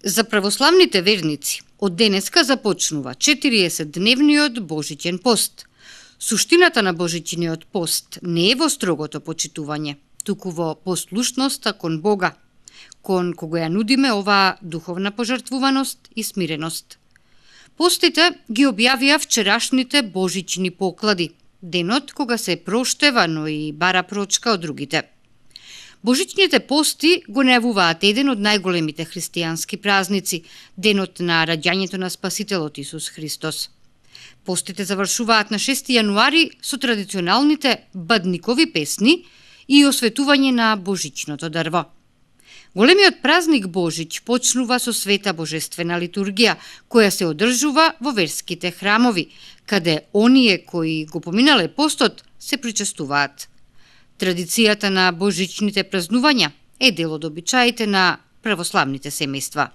За православните верници, од денеска започнува 40-дневниот Божиќен пост. Суштината на Божиќниот пост не е во строгото почитување, туку во послушноста кон Бога, кон кога ја нудиме оваа духовна пожртвуваност и смиреност. Постите ги објавија вчерашните божични поклади, денот кога се проштева, но и бара прочка од другите. Божичните пости го најавуваат еден од најголемите христијански празници, денот на раѓањето на Спасителот Исус Христос. Постите завршуваат на 6 јануари со традиционалните бадникови песни и осветување на божичното дрво. Големиот празник Божич почнува со света божествена литургија, која се одржува во верските храмови, каде оние кои го поминале постот се причестуваат. Традицијата на божичните празнувања е дел од обичаите на православните семејства.